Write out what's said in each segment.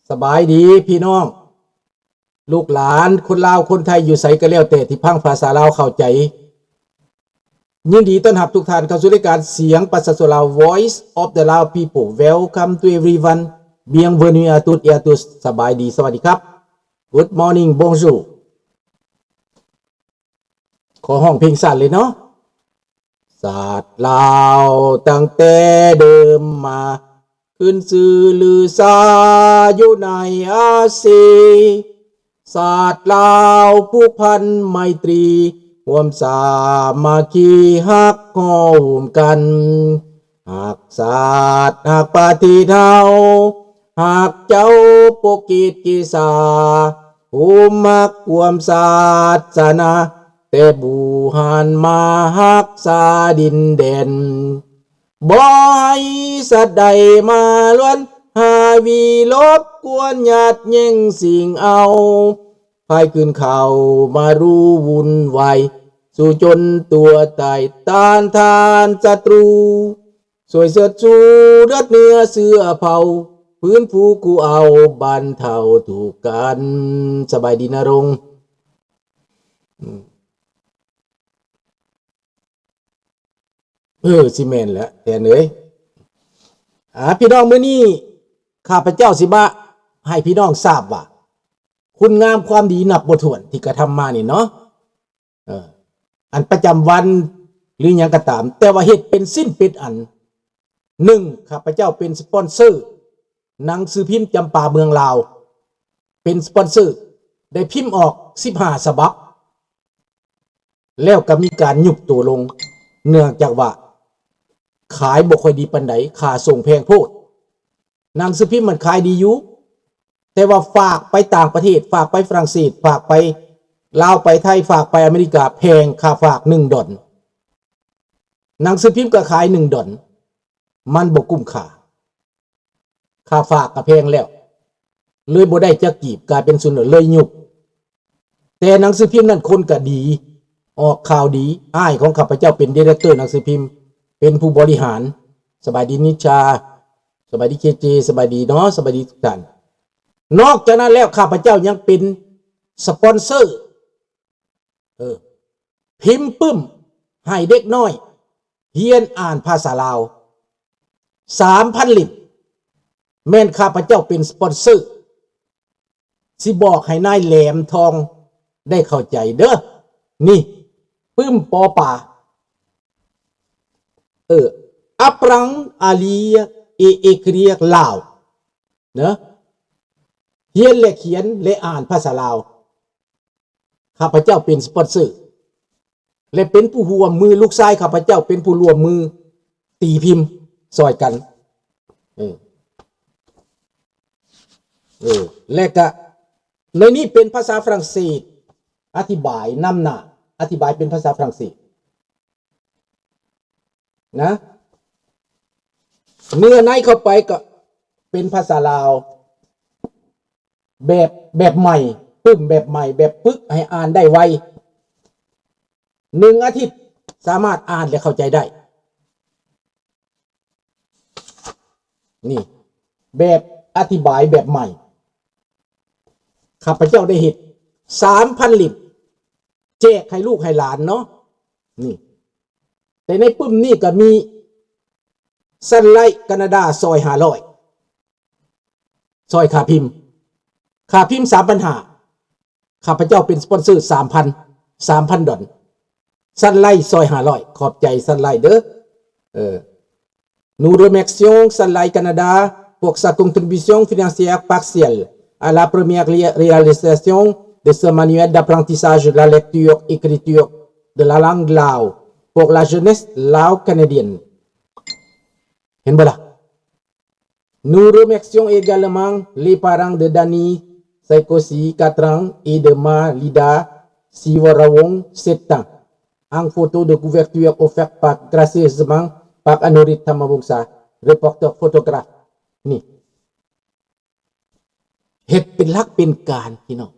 ສະບາຍດີພີ່ນ້ອງ ລູກຫຼານຄົນລາວຄົນໄທຢູ່ໃສກໍແລ້ວແຕ່ທີ່ຟັງພາສາລາວເຂົ້າໃຈ. ຍິນດີຕ້ອນຮັບທຸກທ່ານເຂົ້າສູ່ລາຍການສຽງປະຊາຊົນລາວ Voice of the Lao People. Welcome to everyone. Bienvenue à toutes et à tous. ສະບາຍດີ ສະຫວັດດີຄັບ. Good morning. Bonjour. ຂໍຮ້ອງເພງຊາດເລີຍເນາະ. ຊາດລາວຕັ້ງແຕ່ເດີມມາ ຂຶ້ນຊື່ລືຊາຢູ່ໃນອາຊີ. ຊາດລາວຜູກພັນໄມຕີ ຮ່ວມສາມັກຄີຮັກຫໍ່ມກັນ. ຮັກຊາດຮັກປະເທດເຮົາ ຮັກເຈົ້າປົກກິດກິສາ ພູມຮັກຮ່ວມສາສະໜາ ແຕ່ບູຮານມາຮັກສາດິນແດນ. ບໍ່ໃຫ້ສັດໃດມາລວນ ຫາວິລົບກວນ ຍາດແຍ່ງຊິງເອົາ ພາຍຄືນເຂົ້າມາຮູ້ວຸ່ນວາຍ ສູ້ຈົນຕົວຕາຍ ຕ້ານທານສັດຕູ. ຊ່ວຍເຊີດຊູເລືອດເນື້ອເຊື້ອເຜົ່າ ຟື້ນຟູກູ້ເອົາບັນເທົາທຸກກັນ. ສະບາຍດີນະລົງ. ເອີ ຊິແມ່ນແຫຼະແທນເອີຍ. ອ່າ ພີ່ນ້ອງ ມື້ນີ້ຂ້າພະເຈົ້າຊິມາໃຫ້ພີ່ນ້ອງຊາບວ່າ ຄຸນງາມຄວາມດີນັບບໍ່ຖ້ວນທີ່ກະທຳມານີ້ເນາະ ເອີ ອັນປະຈຳວັນ ຫຼື ຫຍັງກໍຕາມ ແຕ່ວ່າເຮັດເປັນຊິ້ນເປັນອັນ. ໜຶ່ງ ຂ້າພະເຈົ້າເປັນສະປອນເຊີໜັງສືພິມຈຳປາເມືອງລາວ ເປັນສະປອນເຊີ ໄດ້ພິມອອກສິບຫ້າສະບັບ ແລ້ວກໍມີການຍຸບໂຕລົງ ເນື່ອງຈາກວ່າຂາຍບໍ່ຄ່ອຍດີປານໃດ ຄ່າສົ່ງແພງໂພດ. ໜັງສືພິມມັນຂາຍດີຢູ່ ແຕ່ວ່າຝາກໄປຕ່າງປະເທດ ຝາກໄປຝຣັ່ງເສດ ຝາກໄປລາວ ໄປໄທ ຝາກໄປອາເມລິກາ ແພງ ຄ່າຝາກໜຶ່ງດອນ. ໜັງສືພິມກໍຂາຍໜຶ່ງດອນ ມັນບໍ່ກຸ້ມຄ່າ ຄ່າຝາກກໍແພງແລ້ວ ເລີຍບໍ່ໄດ້ຈັກກີບ ກາຍເປັນສູນ ເລີຍຍຸບ. ແຕ່ໜັງສືພິມນັ້ນຄົນກໍດີ ອອກຂ່າວດີ. ອ້າຍຂອງຂ້າພະເຈົ້າເປັນດີເລັກເຕີໜັງສືພິມ ເປັນຜູ້ບໍລິຫານ. ສະບາຍດີນິດຊາ ສະບາຍດີເຄເຈ ສະບາຍດີເນາະ ສະບາຍດີທຸກທ່ານ. ນອກຈາກນັ້ນແລ້ວ ຂ້າພະເຈົ້າຍັງເປັນສະປອນເຊີ ເອີ ພິມປຶ້ມໃຫ້ເດັກນ້ອຍຮຽນອ່ານພາສາລາວ ສາມພັນເຫຼັ້ມ ແມ່ນຂ້າພະເຈົ້າເປັນສະປອນເຊີ. ຊິບອກໃຫ້ນາຍແຫຼມທອງໄດ້ເຂົ້າໃຈເດີ ນີ້ ປຶ້ມ ປໍປາ ເອີ Apprendre à lire et écrire lao ເນາະ ຮຽນ ແລະ ຂຽນ ແລະ ອ່ານພາສາລາວ. ຂ້າພະເຈົ້າເປັນສະປອນເຊີ ແລະ ເປັນຜູ້ຮ່ວມມື ລູກຊາຍຂ້າພະເຈົ້າເປັນຜູ້ຮ່ວມມືຕີພິມຊ່ອຍກັນ. ເອີ ເອີ ແລະກະໃນນີ້ເປັນພາສາຝຣັ່ງເສດ ອະທິບາຍນຳໜ້າ ອະທິບາຍເປັນພາສາຝຣັ່ງເສດນະ ເນື້ອໃນເຂົ້າໄປກໍເປັນພາສາລາວ ແບບ ແບບໃໝ່ ປຶ້ມແບບໃໝ່ ແບບຝຶກໃຫ້ອ່ານໄດ້ໄວ ໜຶ່ງອາທິດສາມາດອ່ານ ແລະ ເຂົ້າໃຈໄດ້. ນີ້ ແບບອະທິບາຍແບບໃໝ່ ຂ້າພະເຈົ້າໄດ້ເຮັດສາມພັນເຫຼັ້ມ ແຈກໃຫ້ລູກໃຫ້ຫຼານເນາະ ນີ້. ແຕ່ໃນປຶ້ມນີ້ກໍມີ Sunlight Canada ຊ່ອຍຫ້າຮ້ອຍ ຊ່ອຍຄ່າພິມ ຄ່າພິມສາມພັນຫ້າ ຂ້າພະເຈົ້າເປັນສະປອນເຊີສາມພັນ ສາມພັນດອນ Sunlight ຊ່ອຍຫ້າຮ້ອຍ ຂອບໃຈ Sunlight ເດີ ເອີ. Nous remercions Sunlight Canada pour sa contribution financière partielle à la première ré-, réalisation de ce manuel d'apprentissage de la lecture écriture de la langue lao pour la jeunesse lao-canadienne. ເຫັນບໍ່ລະ? Nous remercions également les parents de Dani Saikosi, quatre ans, et de Malida Siwarawong, sept ans. En photo de couverture offerte par, gracieusement par Anurit Thamawongsa, reporter photographe. ນີ້ ເຮັດເປັນຫຼັກເປັນການ ພີ່ນ້ອງ.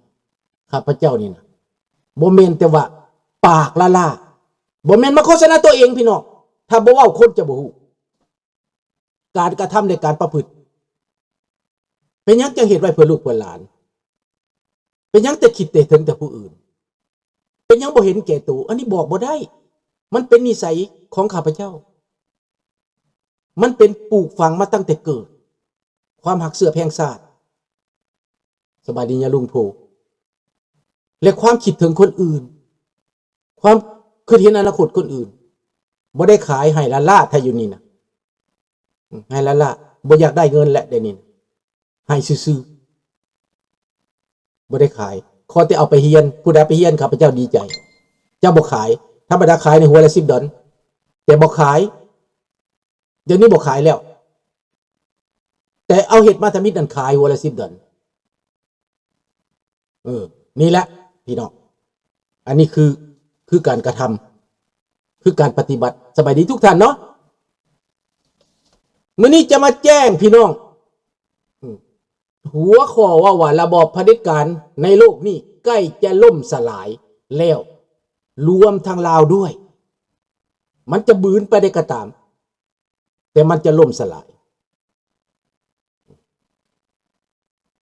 ຂ້າພະເຈົ້ານີ້ນະ ບໍ່ແມ່ນແຕ່ວ່າປາກລ້າໆ ບໍ່ແມ່ນມາໂຄສະນາຕົວເອງ ພີ່ນ້ອງ. ຖ້າບໍ່ເວົ້າ ຄົນຈະບໍ່ຮູ້. ການກະທຳ ແລະ ການປະພຶດ ເປັນຫຍັງຈັ່ງເຮັດໄວ້ເພື່ອລູກເພື່ອຫຼານ? ເປັນຫຍັງແຕ່ຄິດແຕ່ເຖິງແຕ່ຜູ້ອື່ນ? ເປັນຫຍັງບໍ່ເຫັນແກ່ໂຕ? ອັນນີ້ບອກບໍ່ໄດ້. ມັນເປັນນິໄສຂອງຂ້າພະເຈົ້າ. ມັນເປັນປູກຝັງມາຕັ້ງແຕ່ເກີດ. ຄວາມຮັກເຊື້ອແພງຊາດ. ສະບາຍດີຍາລຸງໂພ. ແລະ ຄວາມຄິດເຖິງຄົນອື່ນ. ຄວາມຄິດເຫັນອະນາຄົດຄົນອື່ນ. ບໍ່ໄດ້ຂາຍ ໃຫ້ລ້າໆ ຖ້າຢູ່ນີ້ນະ. ໃຫ້ລ້າໆ ບໍ່ຢາກໄດ້ເງິນແຫຼະ ດຽວນີ້ນະ. ໃຫ້ຊື່ໆ ບໍ່ໄດ້ຂາຍ. ຂໍແຕ່ເອົາໄປຮຽນ. ຜູ້ໃດເອົາໄປຮຽນ ຂ້າພະເຈົ້າດີໃຈ. ເຈົ້າບໍ່ຂາຍ. ທຳມະດາຂາຍໃນຫົວລະສິບດອນ ແຕ່ບໍ່ຂາຍ. ດຽວນີ້ບໍ່ຂາຍແລ້ວ. ແຕ່ເອົາເຮັດມາທຳອິດນັ້ນຂາຍຫົວລະສິບດອນ. ເອີ ນີ້ແຫຼະພີ່ນ້ອງ. ອັນນີ້ຄື ຄືການກະທຳ ຄືການປະຕິບັດ. ສະບາຍດີທຸກທ່ານເນາະ. ມື້ນີ້ຈະມາແຈ້ງພີ່ນ້ອງ ອືມ ຫົວຂໍ້ເວົ້າວ່າ ລະບອບຜະເດັດການໃນໂລກນີ້ໃກ້ຈະລົ້ມສະຫຼາຍແລ້ວ ລວມທັງລາວດ້ວຍ. ມັນຈະບືນໄປໃດກໍຕາມ ແຕ່ມັນຈະລົ້ມສະຫຼາຍ.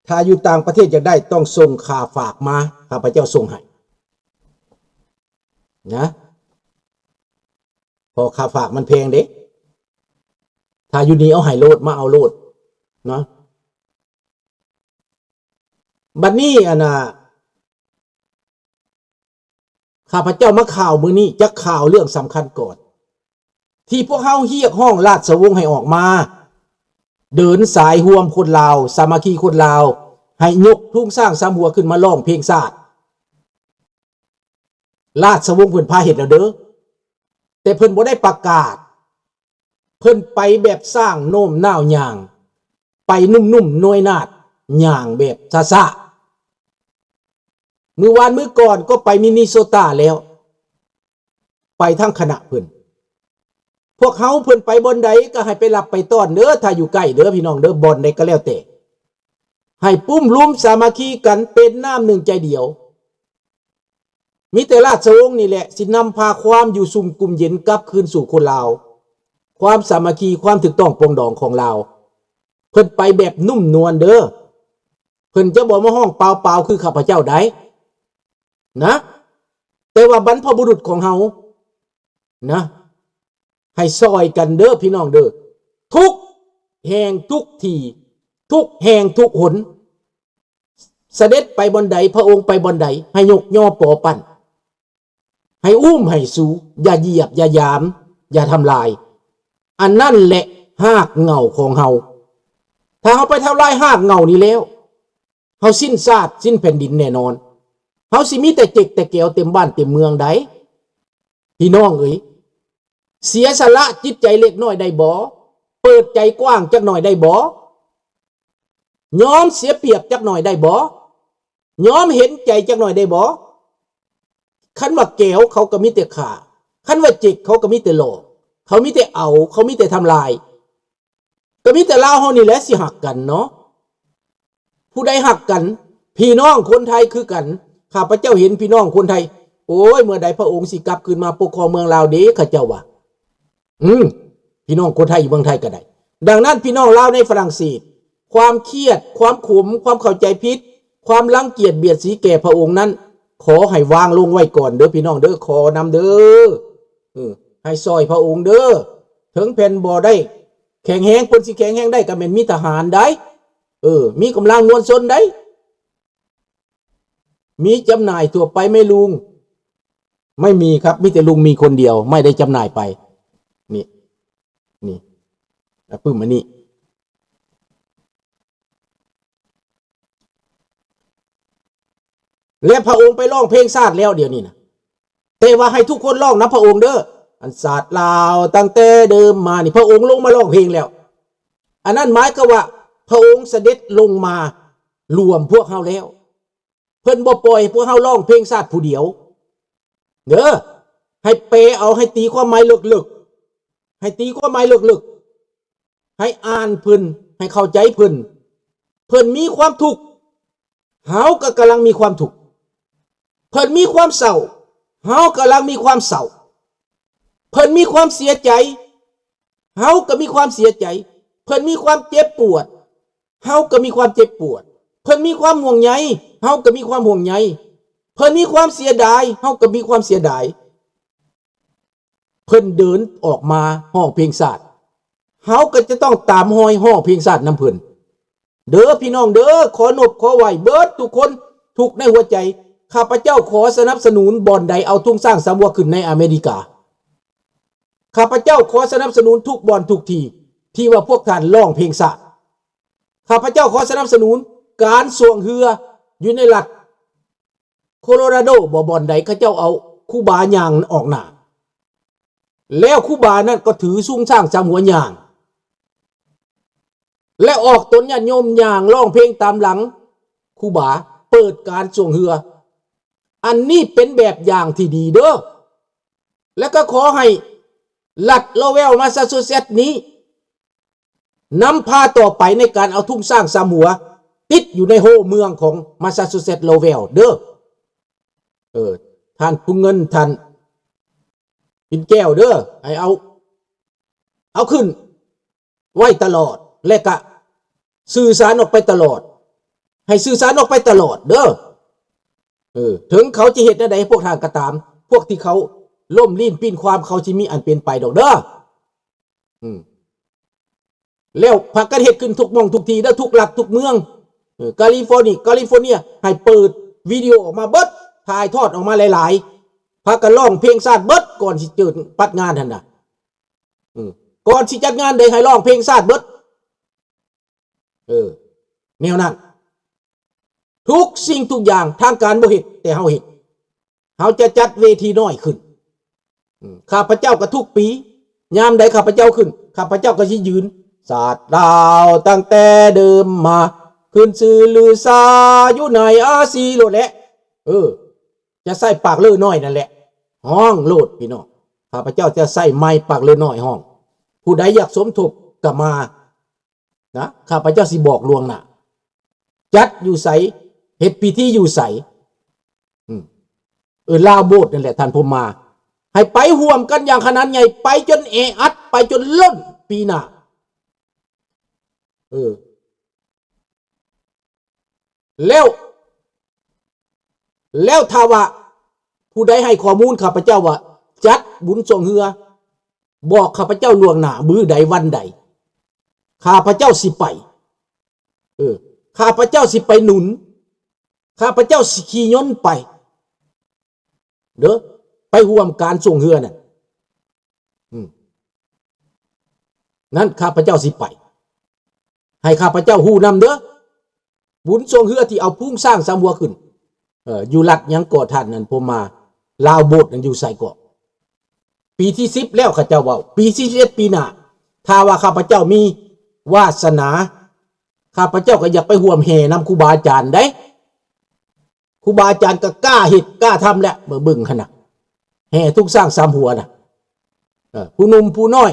ຖ້າຢູ່ຕ່າງປະເທດຢາກໄດ້ ຕ້ອງສົ່ງຄ່າຝາກມາ ຂ້າພະເຈົ້າສົ່ງໃຫ້ນະ ເພາະຄ່າຝາກມັນແພງເດ້. ຖ້າຢູ່ນີ້ເອົາໃຫ້ໂລດ ມາເອົາໂລດເນາະ. ບັດນີ້ ອັນນ່າ ຂ້າພະເຈົ້າມາຂ່າວມື້ນີ້ ຈະຂ່າວເລື່ອງສຳຄັນກ່ອນ ທີ່ພວກເຮົາຮຽກຮ້ອງລາຊະວົງໃຫ້ອອກມາ ເດີນສາຍຮ່ວມຄົນລາວ ສາມັກຄີຄົນລາວ ໃຫ້ຍົກທຸງຊ້າງສາມຫົວຂຶ້ນມາຮ້ອງເພງຊາດ. ລາຊະວົງເພິ່ນພາເຮັດແລ້ວເດີ ແຕ່ເພິ່ນບໍ່ໄດ້ປະກາດ. ເພິ່ນໄປແບບຊ້າງໂນ້ມນ້າວຍ່າງ ໄປນຸ້ມໆ ນວຍນາດ ຍ່າງແບບຊ້າໆ. ມື້ວານມື້ກ່ອນກໍໄປມິນນີໂຊຕາແລ້ວ ໄປທັງຄະນະເພິ່ນ. ພວກເຮົາເພິ່ນໄປບ່ອນໃດກໍໃຫ້ໄປຮັບໄປຕ້ອນເດີ ຖ້າຢູ່ໃກ້ເດີພີ່ນ້ອງເດີ ບ່ອນໃດກໍແລ້ວແຕ່ ໃຫ້ປຸ້ມລຸມສາມັກຄີກັນເປັນນ້ຳໜຶ່ງໃຈດຽວ. ມີແຕ່ລາຊະວົງນີ້ແຫຼະ ຊິນຳພາຄວາມຢູ່ຊຸ່ມກຸ່ມເຢັນກັບຄືນສູ່ຄົນລາວ, ຄວາມສາມັກຄີ, ຄວາມຖືກຕ້ອງປອງດອງຂອງລາວ. ເພິ່ນໄປແບບນຸ້ມນວນເດີ, ເພິ່ນຈະບໍ່ມາຮ້ອງປ່າວໆຄືຂ້າພະເຈົ້າໃດນະ. ແຕ່ວ່າບັນພະບຸລຸດຂອງເຮົານະ ໃຫ້ຊ່ອຍກັນເດີພີ່ນ້ອງເດີ, ທຸກແຫ່ງທຸກທີ່ ທຸກແຫ່ງທຸກຫົນ. ສະເດັດໄປບ່ອນໃດ, ພະອົງໄປບ່ອນໃດ, ໃຫ້ຍົກຍໍປໍປັ່ນ, ໃຫ້ອຸ້ມໃຫ້ຊູ, ຢ່າຢຽບ, ຢ່າຢາມ, ຢ່າທຳລາຍ. ອັນນັ້ນແຫຼະຮາກເຫງົ້າຂອງເຮົາ. ຖ້າເຮົາໄປທຳລາຍຮາກເຫງົ້ານີ້ແລ້ວ, ເຮົາສິ້ນຊາດສິ້ນແຜ່ນດິນແນ່ນອນ. ເຮົາຊິມີແຕ່ເຈັກແຕ່ແກວເຕັມບ້ານເຕັມເມືອງໃດ໋. ພີ່ນ້ອງເອີຍ, ເສຍສະຫຼະຈິດໃຈເລັກນ້ອຍໄດ້ບໍ່? ເປີດໃຈກວ້າງຈັກໜ້ອຍໄດ້ບໍ່? ຍອມເສຍປຽບຈັກໜ້ອຍໄດ້ບໍ່? ຍອມເຫັນໃຈຈັກໜ້ອຍໄດ້ບໍ່? ຄັນວ່າແກວ ເຂົາກໍມີແຕ່ຂ້າ, ຄັນວ່າເຈັກ ເຂົາກໍມີແຕ່ຫຼອກ, ເຂົາມີແຕ່ເອົາ, ເຂົາມີແຕ່ທຳລາຍ. ກໍມີແຕ່ລາວເຮົານີ້ແຫຼະຊິຮັກກັນເນາະ. ຜູ້ໃດຮັກກັນ, ພີ່ນ້ອງຄົນໄທຄືກັນ. ຂ້າພະເຈົ້າເຫັນພີ່ນ້ອງຄົນໄທ, ໂອ້ຍ ເມື່ອໃດພະອົງຊິກັບຄືນມາປົກຄອງເມືອງລາວເດ ເຂົາເຈົ້າວ່າ. ອືມ, ພີ່ນ້ອງຄົນໄທຢູ່ເມືອງໄທກໍໄດ້. ດັ່ງນັ້ນ ພີ່ນ້ອງລາວໃນຝຣັ່ງເສດ, ຄວາມຄຽດ, ຄວາມຂົມ, ຄວາມເຂົ້າໃຈຜິດ, ຄວາມລັງກຽດບຽດສີແກ່ພະອົງນັ້ນ, ຂໍໃຫ້ວາງລົງໄວ້ກ່ອນເດີ ພີ່ນ້ອງເດີ, ຂໍນຳເດີ. ເອີ, ໃຫ້ຊ່ອຍພະອົງເດີ. ເຖິງແມ່ນບໍ່ໄດ້ແຂງແຮງ, ເພິ່ນຊິແຂງແຮງໄດ້ກໍແມ່ນມີທະຫານໃດ໋. ເອີ, ມີກຳລັງມວນຊົນໃດ໋. ມີຈຳໜ່າຍທົ່ວໄປໄໝລຸງ? ໄມ່ມີຄັບ, ມີແຕ່ລຸງມີຄົນດຽວ ໄມ່ໄດ້ຈຳໜ່າຍໄປ. ນີ້, ນີ້, ອາປຶ້ມອັນນີ້. ແລະ ພະອົງໄປຮ້ອງເພງຊາດແລ້ວດຽວນີ້ນະ, ແຕ່ວ່າໃຫ້ທຸກຄົນຮ້ອງນຳພະອົງເດີ. ອັນຊາດລາວຕັ້ງແຕ່ເດີມມານີ້ ພະອົງລົງມາຮ້ອງເພງແລ້ວ. ອັນນັ້ນໝາຍຄວາມວ່າພະອົງສະເດັດລົງມາລວມພວກເຮົາແລ້ວ. ເພິ່ນບໍ່ປ່ອຍໃຫ້ພວກເຮົາຮ້ອງເພງຊາດຜູ້ດຽວເດີ. ໃຫ້ແປເອົາ, ໃຫ້ຕີຄວາມໝາຍເລິກໆ, ໃຫ້ຕີຄວາມໝາຍເລິກໆ. ໃຫ້ອ່ານເພິ່ນ, ໃຫ້ເຂົ້າໃຈເພິ່ນ. ເພິ່ນມີຄວາມທຸກ, ເຮົາກໍກຳລັງມີຄວາມທຸກ. ເພິ່ນມີຄວາມເສົ້າ, ເຮົາກຳລັງມີຄວາມເສົ້າ. ເພິ່ນມີຄວາມເສຍໃຈ, ເຮົາກໍມີຄວາມເສຍໃຈ. ເພິ່ນມີຄວາມເຈັບປວດ, ເຮົາກໍມີຄວາມເຈັບປວດ, ເພິ່ນມີຄວາມຫ່ວງໃຍ ເຮົາກໍມີຄວາມຫ່ວງໃຍ, ເພິ່ນມີຄວາມເສຍດາຍ ເຮົາກໍມີຄວາມເສຍດາຍ. ເພິ່ນເດີນອອກມາຮ້ອງເພງຊາດ ເຮົາກໍຈະຕ້ອງຕາມຮອຍຮ້ອງເພງຊາດນຳເພິ່ນເດີພີ່ນ້ອງເດີ. ຂໍນົບຂໍໄຫວ້ເບິດທຸກຄົນ ທຸກໃນຫົວໃຈ. ຂ້າພະເຈົ້າຂໍສະໜັບສະໜູນບ່ອນໃດເອົາທຸງຊ້າງສາມຫົວຂຶ້ນໃນອາເມລິກາ. ຂ້າພະເຈົ້າຂໍສະໜັບສະໜູນທຸກບ່ອນທຸກທີ່ ທີ່ວ່າພວກທ່ານຮ້ອງເພງຊາດ. ຂ້າພະເຈົ້າຂໍສະໜັບສະໜູນການຊ່ວງເຮືອຢູ່ໃນລັດໂຄໂລຣາໂດບໍ ບ່ອນໃດເຂົາເຈົ້າເອົາຄູບາຍ່າງອອກໜ້າ ແລ້ວຄູບານັ້ນກໍຖືຊຸງຊ້າງສາມຫົວຍ່າງ ແລະ ອອກຕົນຍາດໂຍມຍ່າງຮ້ອງເພງຕາມຫຼັງຄູບາ ເປີດການຊ່ວງເຮືອ. ອັນນີ້ເປັນແບບຢ່າງທີ່ດີເດີ ແລະ ກໍຂໍໃຫ້ລັດໂລເວລ ມາຊາຊູເຊັດນີ້ ນຳພາຕໍ່ໄປໃນການເອົາທຸງຊ້າງສາມຫົວຕິດຢູ່ໃນໂຮເມືອງຂອງມາຊາຊູເຊັດໂລເວລເດີ. ເອີ ທ່ານຜູ້ເງິນ ທ່ານປິນແກ້ວເດີ ໃຫ້ເອົາ ເອົາຂຶ້ນໄວ້ຕະຫຼອດ ແລະ ກະສື່ສານອອກໄປຕະຫຼອດ ໃຫ້ສື່ສານອອກໄປຕະຫຼອດເດີ. ເອີ ເຖິງເຂົາຈະເຮັດແນວໃດໃຫ້ພວກທ່ານກໍຕາມ ພວກທີ່ເຂົາລົ້ມລີ້ນປີ້ນຄວາມ ເຂົາຊິມີອັນເປັນໄປດອກເດີ. ອືມ ແລ້ວພາກັນເຮັດຂຶ້ນທຸກໝ່ອງທຸກທີ່ເດີ ທຸກລັດທຸກເມືອງ. ເອີ ກາລິຟໍເນຍ ກາລິຟໍເນຍ ໃຫ້ເປີດວິດີໂອອອກມາເບິດ ຖ່າຍທອດອອກມາຫຼາຍໆ ພາກັນຮ້ອງເພງຊາດເບິດ ກ່ອນຊິເຈີດປັດງານຫັ້ນນະ. ເອີ ກ່ອນຊິຈັດງານໃດໃຫ້ຮ້ອງເພງຊາດເບິດ. ເອີ ແນວນັ້ນ ທຸກສິ່ງທຸກຢ່າງທາງການບໍ່ເຮັດ ແຕ່ເຮົາເຮັດ. ເຮົາຈະຈັດເວທີນ້ອຍຂຶ້ນ. ອືມ ຂ້າພະເຈົ້າກໍທຸກປີ ຍາມໃດຂ້າພະເຈົ້າຂຶ້ນ ຂ້າພະເຈົ້າກໍຊິຢືນ ຊາດລາວຕັ້ງແຕ່ເດີມມາ ຂຶ້ນຊື່ລືຊາຢູ່ໃນອາຊີໂລດແຫຼະ. ເອີ ຈະໃຊ້ປາກເລີນ້ອຍນັ້ນແຫຼະ ຮ້ອງໂລດພີ່ນ້ອງ. ຂ້າພະເຈົ້າຈະໃຊ້ໄມປາກເລີນ້ອຍຮ້ອງ. ຜູ້ໃດຢາກສົມທົບກໍມາ ນະ ຂ້າພະເຈົ້າຊິບອກລ່ວງໜ້າ ຈັດຢູ່ໃສ ເຮັດພິທີຢູ່ໃສ. ອືມ ເອີ ລາວໂບດນັ້ນແຫຼະທ່ານພົມມາ ໃຫ້ໄປຮ່ວມກັນຢ່າງຂະໜານໃຫຍ່ ໄປຈົນແອອັດ ໄປຈົນລົ້ນປີໜ້າ. ເອີ ແລ້ວ ແລ້ວຖ້າວ່າຜູ້ໃດໃຫ້ຂໍ້ມູນຂ້າພະເຈົ້າວ່າຈັດບຸນຊ່ວງເຮືອ ບອກຂ້າພະເຈົ້າລ່ວງໜ້າມື້ໃດວັນໃດ ຂ້າພະເຈົ້າຊິໄປ. ເອີ ຂ້າພະເຈົ້າຊິໄປໜູນ ຂ້າພະເຈົ້າຊິຂີ່ຍົນໄປເດີ ໄປຮ່ວມການຊ່ວງເຮືອນັ້ນ. ອືມ ນັ້ນຂ້າພະເຈົ້າຊິໄປ ໃຫ້ຂ້າພະເຈົ້າຮູ້ນຳເດີ ບຸນຊ່ວງເຮືອທີ່ເອົາພຸງຊ້າງສາມຫົວຂຶ້ນ. ເອີ ຢູ່ລັດຫຍັງເກາະທ່ານນັ້ນ ຜົມມາ ລາວໂບດນັ້ນຢູ່ໃສເກາະ? ປີທີສິບແລ້ວເຂົາເຈົ້າເວົ້າ ປີທີສິບເອັດປີໜ້າ ຖ້າວ່າຂ້າພະເຈົ້າມີວາສະໜາ ຂ້າພະເຈົ້າກໍຢາກໄປຮ່ວມແຫ່ນຳຄູບາອາຈານໃດ. ຄູບາອາຈານກໍກ້າເຮັດກ້າທຳແຫຼະ ມາເບິ່ງຫັ້ນນະ ແຫ່ທຸງຊ້າງສາມຫົວນະ. ເອີ ຜູ້ໜຸ່ມຜູ້ນ້ອຍ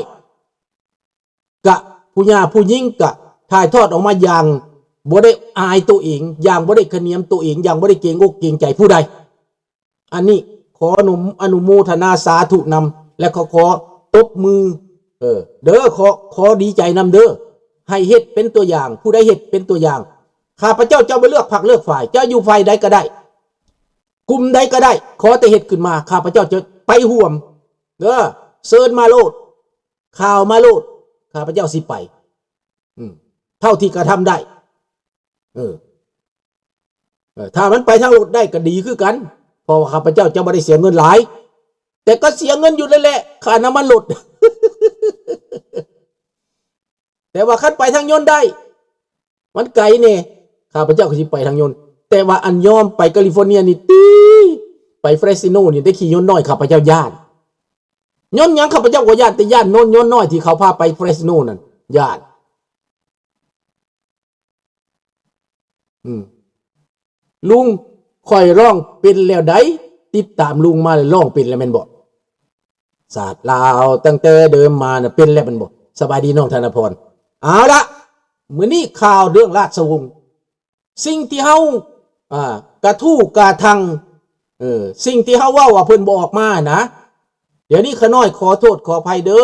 ກະຜູ້ຍ່າຜູ້ຍິງກະຖ່າຍທອດອອກມາຢ່າງບໍ່ໄດ້ອາຍໂຕເອງ ຢ່າງບໍ່ໄດ້ຂະໜຽມໂຕເອງ ຢ່າງບໍ່ໄດ້ເກງອົກເກງໃຈຜູ້ໃດ. ອັນນີ້ຂໍອະນຸ ອະນຸໂມທະນາສາທຸນຳ ແລະ ຂໍ ຂໍຕົບມື ເອີ ເດີ ຂໍ ຂໍດີໃຈນຳເດີ ໃຫ້ເຮັດເປັນຕົວຢ່າງ ຜູ້ໃດເຮັດເປັນຕົວຢ່າງ. ຂ້າພະເຈົ້າຈະບໍ່ເລືອກພັກເລືອກຝ່າຍ ຈະຢູ່ຝ່າຍໃດກໍໄດ້ ກຸ່ມໃດກໍໄດ້ ຂໍແຕ່ເຮັດຂຶ້ນມາ ຂ້າພະເຈົ້າຈະໄປຮ່ວມເດີ ເຊີນມາໂລດ ຂ່າວມາໂລດ ຂ້າພະເຈົ້າຊິໄປ ອືມ ເທົ່າທີ່ກະທຳໄດ້. ເອີ ເອີ ຖ້າມັນໄປທາງລົດໄດ້ກໍດີຄືກັນ ເພາະວ່າຂ້າພະເຈົ້າຈະບໍ່ໄດ້ເສຍເງິນຫຼາຍ ແຕ່ກໍເສຍເງິນຢູ່ນັ້ນແຫຼະ ຄ່ານ້ຳມັນລົດ ແຕ່ວ່າຄັນໄປທາງຍົນໄດ້ ມັນໄກແດ່ ຂ້າພະເຈົ້າກໍຊິໄປທາງຍົນ. ແຕ່ວ່າອັນຍອມໄປກາລິຟໍເນຍນີ້ຕິ ໄປເຟຣສໂນນີ້ໄດ້ຂີ່ຍົນນ້ອຍ ຂ້າພະເຈົ້າຢ້ານ. ຍົນຫຍັງຂ້າພະເຈົ້າກໍຢ້ານ ແຕ່ຢ້ານຍົນ ຍົນນ້ອຍທີ່ເຂົາພາໄປເຟຣສໂນນັ້ນ ຢ້ານ. ອືມ ລຸງ ຂ້ອຍຮ້ອງເປັນແລ້ວໃດ໋ ຕິດຕາມລຸງມາແລ້ວ ຮ້ອງເປັນແລ້ວແມ່ນບໍ່? ຊາດລາວຕັ້ງແຕ່ເດີມມານະ ເປັນແລ້ວແມ່ນບໍ່? ສະບາຍດີນ້ອງທະນະພອນ. ເອົາລະ ມື້ນີ້ຂ່າວເລື່ອງລາຊະວົງ ສິ່ງທີ່ເຮົາ ອ່າ ກະທູກະທັງ ເອີ ສິ່ງທີ່ເຮົາເວົ້າວ່າເພິ່ນບໍ່ອອກມານະ ດຽວນີ້ຂ້ານ້ອຍຂໍໂທດຂໍອະໄພເດີ.